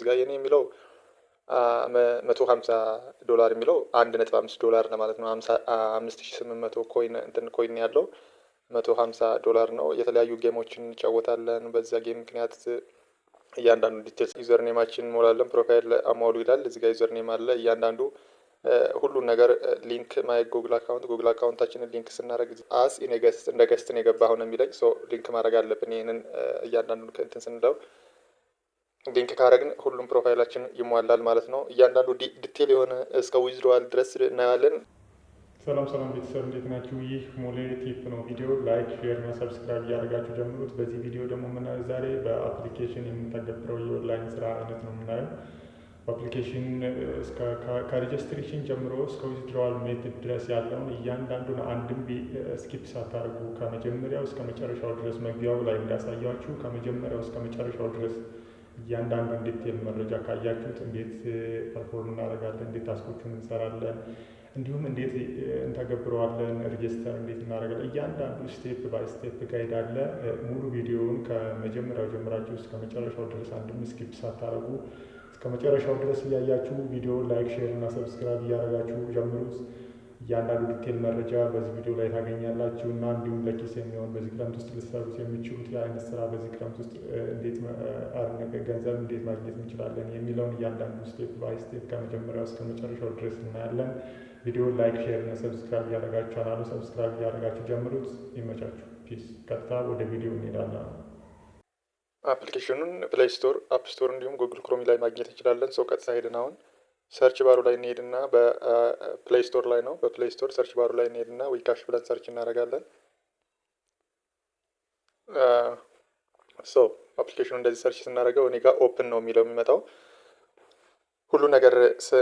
እዚጋ የኔ የሚለው 150 ዶላር የሚለው 1.5 ዶላር ለማለት ነው። 5800 coin እንትን coin ያለው 150 ዶላር ነው። የተለያዩ game ኦችን እንጫወታለን። በዛ game ምክንያት እያንዳንዱ details username ኣችን እንሞላለን። Profile አሟሉ ይላል። እዚህ ጋር username አለ። እያንዳንዱ ሁሉን ነገር link my Google account፣ Google account ኣችንን link ስናደርግ as in guest፣ እንደ guest ነው የገባኸው ነው የሚለኝ። So link ማድረግ አለብን። ይህንን እያንዳንዱን እንትን ስንለው link ካረግን ሁሉም profile ኣችን ይሟላል ማለት ነው። እያንዳንዱ detail የሆነ እስከ withdrawal ድረስ እናያለን። ሰላም ሰላም ቤተሰብ፣ እንዴት ናችሁ? ይህ ሞሌ ቲፕ ነው። ቪዲዮ like፣ share እና subscribe እያደረጋችሁ ጀምሩት። በዚህ ቪዲዮ ደግሞ የምናየው ዛሬ በ application የምንተገብረው የኦንላይን ስራ አይነት ነው የምናየው። በ application ከ registration ጀምሮ እስከ withdrawal method ድረስ ያለውን እያንዳንዱን አንድም skip ሳታደርጉ ከመጀመሪያው እስከ መጨረሻው ድረስ፣ መግቢያው ላይ እንዳሳያችሁ ከመጀመሪያው እስከ መጨረሻው ድረስ እያንዳንዱን detail መረጃ ካያችሁት እንዴት perform እናደርጋለን፣ እንዴት task ኦቹን እንሰራለን፣ እንዲሁም እንዴት እንተገብረዋለን፣ register እንዴት እናደርጋለን፣ እያንዳንዱ step by step guide አለ። ሙሉ ቪዲዮውን ከመጀመሪያው ጀምራችሁ እስከ መጨረሻው ድረስ አንድም skip ሳታደርጉ እስከ መጨረሻው ድረስ እያያችሁ ቪዲዮ like፣ share እና subscribe እያደረጋችሁ ጀምሩት። እያንዳንዱ detail መረጃ በዚህ ቪዲዮ ላይ ታገኛላችሁ እና እንዲሁም ለኪስ የሚሆን በዚህ ክረምት ውስጥ ልትሰሩት የሚችሉት የአይነት ስራ፣ በዚህ ክረምት ውስጥ እንዴት ገንዘብ እንዴት ማግኘት እንችላለን የሚለውን እያንዳንዱ step by step ከመጀመሪያው እስከ መጨረሻው ድረስ እናያለን። ቪዲዮ like፣ share እና subscribe እያደረጋችሁ፣ ቻናሉ subscribe እያደረጋችሁ ጀምሩት። ይመቻችሁ። Peace። ቀጥታ ወደ ቪዲዮ እንሄዳለን። Application ኑን Play Store፣ App Store እንዲሁም Google Chrome ላይ ማግኘት እንችላለን። So ቀጥታ ሄደን አሁን search bar ኡ ላይ እንሄድና በ Play Store ላይ ነው። በ Play Store search bar ኡ ላይ እንሄድና ዊካሽ ብለን search እናደርጋለን። So application ኑ እንደዚህ search ስናደርገው እኔ ጋር open ነው የሚለው የሚመጣው። ሁሉ ነገር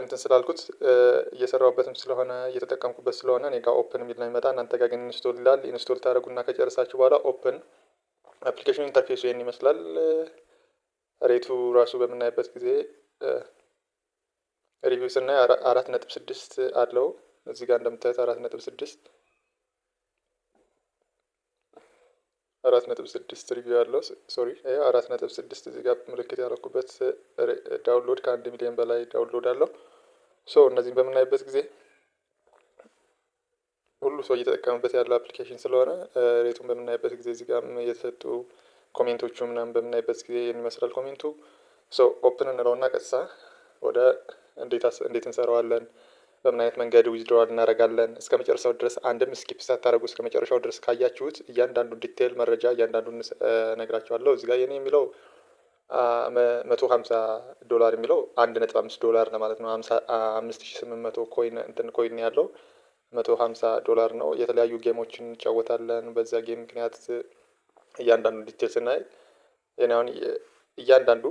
እንትን ስላልኩት፣ እየሰራሁበትም ስለሆነ፣ እየተጠቀምኩበት ስለሆነ እኔ ጋር open የሚል ነው የሚመጣ። እናንተ ጋር ግን install ይላል። Install ታደርጉና ከጨረሳችሁ በኋላ open። Application interface ኡ ይህን ይመስላል። Rate ኡ ራሱ በምናይበት ጊዜ review ስናይ 4.6 አለው። እዚህ ጋር እንደምታዩት 4.6፣ 4.6 review አለው። Sorry፣ 4.6 እዚህ ጋር ምልክት ያደረኩበት download ከ1 ሚሊዮን በላይ download አለው። So እነዚህን በምናይበት ጊዜ ሁሉ ሰው እየተጠቀመበት ያለው application ስለሆነ rate ኡን በምናይበት ጊዜ እዚህ ጋርም የተሰጡ comment ኦቹ ምናምን በምናይበት ጊዜ ይመስላል comment ኡ። So open እንለውና ቀጥታ ወደ እንዴት እንሰራዋለን፣ በምን አይነት መንገድ withdrawal እናደርጋለን፣ እስከ መጨረሻው ድረስ አንድም skip ሳታደርጉ እስከ መጨረሻው ድረስ ካያችሁት እያንዳንዱ detail መረጃ እያንዳንዱን እነግራችኋለሁ። እዚህ ጋር የኔ የሚለው 150 ዶላር የሚለው 1.5 ዶላር ለማለት ነው። 5800 coin እንትን coin ያለው 150 ዶላር ነው። የተለያዩ game ኦችን እንጫወታለን። በዛ game ምክንያት እያንዳንዱ detail ስናይ የኔ አሁን እያንዳንዱ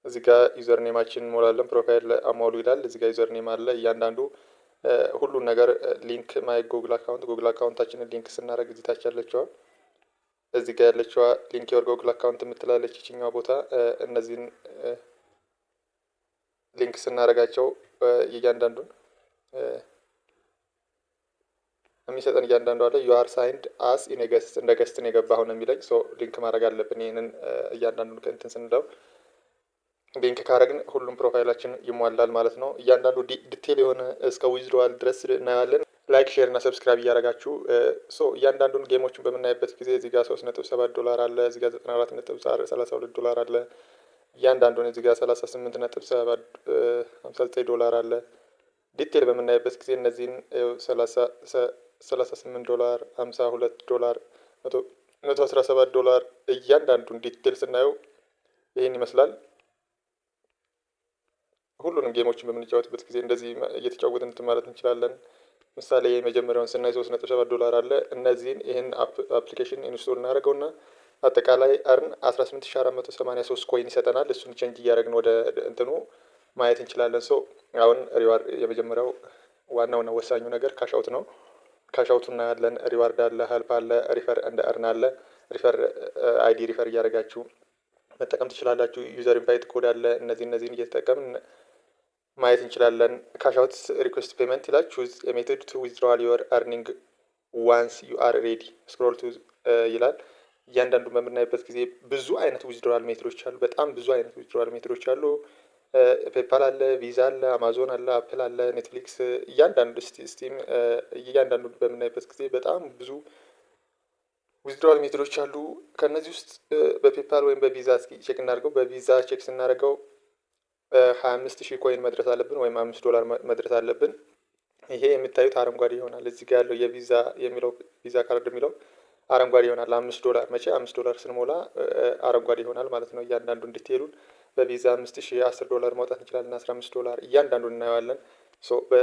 እዚህ ጋር username ኣችን እንሞላለን። Profile አሟሉ ይላል። እዚህ ጋር username አለ። እያንዳንዱ ሁሉን ነገር link my Google account፣ Google account ኣችንን link ስናደርግ እዚህ ታች ያለችዋ፣ እዚህ ጋር ያለችዋ link your Google account የምትላለች ይችኛዋ ቦታ፣ እነዚህን link ስናደርጋቸው እያንዳንዱን የሚሰጠን እያንዳንዱ አለ። You are signed as in guest፣ እንደ guest ነው የገባኸው ነው የሚለኝ። So link ማድረግ አለብን። ይህንን እያንዳንዱን እንትን ስንለው link ካረግን ሁሉም profile ኣችን ይሟላል ማለት ነው። እያንዳንዱ detail የሆነ እስከ withdrawal ድረስ እናያለን። Like፣ share እና subscribe እያደረጋችሁ። So እያንዳንዱን game ኦችን በምናይበት ጊዜ እዚህ ጋር 3.7 ዶላር አለ። እዚህ ጋር 94.32 ዶላር አለ። እያንዳንዱን እዚህ ጋር 38.759 ዶላር አለ። Detail በምናይበት ጊዜ እነዚህን 38 ዶላር፣ 52 ዶላር፣ 117 ዶላር እያንዳንዱን detail ስናየው ይህን ይመስላል። ሁሉንም game ኦችን በምንጫወትበት ጊዜ እንደዚህ እየተጫወትን እንትን ማለት እንችላለን። ምሳሌ የመጀመሪያውን ስናይ 3.7 ዶላር አለ። እነዚህን ይህን application install እናደርገውና አጠቃላይ earn 18,483 coin ይሰጠናል። እሱን change እያደረግን ወደ እንትኑ ማየት እንችላለን። So አሁን reward የመጀመሪያው ዋናውና ወሳኙ ነገር cash out ነው። Cash out ኡ እናያለን። Reward አለ፣ help አለ፣ refer and earn አለ። Refer ID refer እያደረጋችሁ መጠቀም ትችላላችሁ። User invite code አለ። እነዚህን እየተጠቀምን ማየት እንችላለን። Cash out request payment ይላል። Choose method to withdrawal your earning once you are ready, scroll to ይላል። እያንዳንዱ በምናይበት ጊዜ ብዙ አይነት withdrawal method ኦች አሉ። በጣም ብዙ አይነት withdrawal method ኦች አሉ። PayPal አለ፣ ቪዛ አለ፣ አማዞን አለ፣ Apple አለ፣ Netflix፣ እያንዳንዱ Steam፣ እያንዳንዱ በምናይበት ጊዜ በጣም ብዙ withdrawal method ኦች አሉ። ከእነዚህ ውስጥ በ PayPal ወይም በቪዛ እስኪ check እናድርገው። በ Visa check ስናደርገው 25,000 coin መድረስ አለብን ወይም 5 ዶላር መድረስ አለብን። ይሄ የምታዩት አረንጓዴ ይሆናል። እዚህ ጋር ያለው የቪዛ የሚለው፣ Visa card የሚለው አረንጓዴ ይሆናል። 5 ዶላር መቼ 5 ዶላር ስንሞላ አረንጓዴ ይሆናል ማለት ነው። እያንዳንዱን detail ኡን በ ቪዛ 5,000 10 ዶላር ማውጣት እንችላለን። 15 ዶላር እያንዳንዱን እናየዋለን። So በ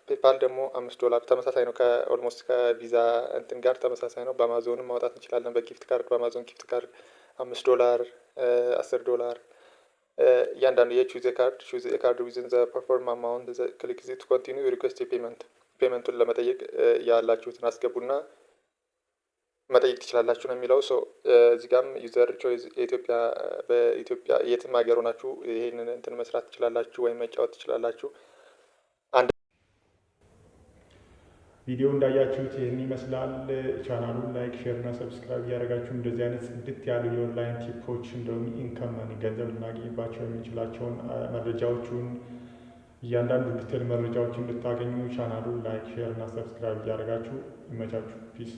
PayPal ደግሞ 5 ዶላር ተመሳሳይ ነው። ከ almost ከ Visa እንትን ጋር ተመሳሳይ ነው። በአማዞንም ማውጣት እንችላለን። በ gift card፣ በ Amazon gift card 5 ዶላር፣ 10 ዶላር እያንዳንዱ የ choose card within the perform amount, click to continue, request payment። Payment ኡን ለመጠየቅ ያላችሁትን አስገቡና መጠየቅ ትችላላችሁ ነው የሚለው። So እዚህ ጋም user choice የኢትዮጵያ፣ በኢትዮጵያ የትም ሀገር ሆናችሁ ይሄንን እንትን መስራት ትችላላችሁ ወይም መጫወት ትችላላችሁ። አንድ ቪዲዮ እንዳያችሁት ይህን ይመስላል። ቻናሉን like፣ share እና subscribe እያደረጋችሁ እንደዚህ አይነት ጽድት ያሉ የ online tip ኦች እንደውም income money ገንዘብ ልናገኝባቸው የምንችላቸውን መረጃዎቹን እያንዳንዱ detail መረጃዎች እንድታገኙ ቻናሉን like፣ share እና subscribe እያደረጋችሁ ይመቻችሁ። Peace.